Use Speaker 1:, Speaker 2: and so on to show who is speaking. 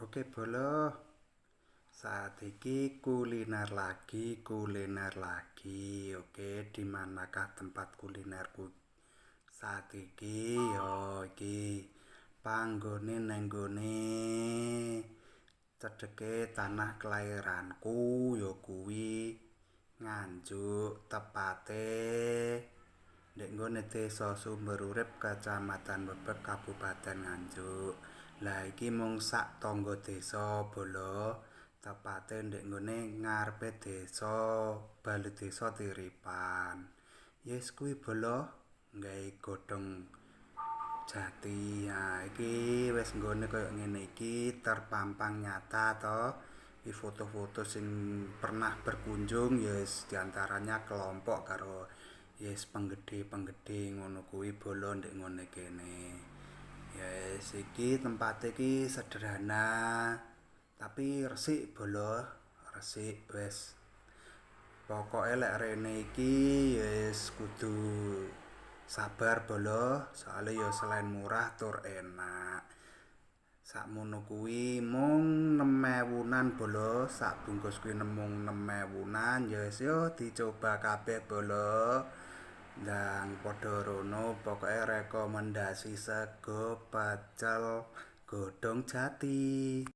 Speaker 1: Oke bolo, saat iki kuliner lagi, kuliner lagi. Oke, di manakah tempat kulinerku saat iki? Yo iki panggone nang gone cedheke tanah kelahiranku ya kuwi Nganjuk, tepate ndek nggone Desa Sumberurip, Kecamatan Bebek, Kabupaten Nganjuk. Lah iki mung sak tangga desa bolo, tepate ndek nggone ngarepe desa Bale Desa Tiripan. Yes kuwi bolo nggawe godhong jati. Nah, iki wis nggone koyo ngene iki terpampang nyata to. Iki foto-foto sing pernah berkunjung ya wis diantaranya kelompok karo yes penggede-penggede ngono kuwi bolo ndek ngone kene. Yes iki tempate iki sederhana tapi resik bolo, resik wis. Pokoke lek rene iki wis kudu sabar bolo, soale ya selain murah tur enak. Sakmono kuwi mung 6.000-an bolo, sak bungkus kuwi mung 6.000-an ya wis yo dicoba kabeh bolo. Ndang padha rono, pokoke rekomendasi sego pecel godhong jati.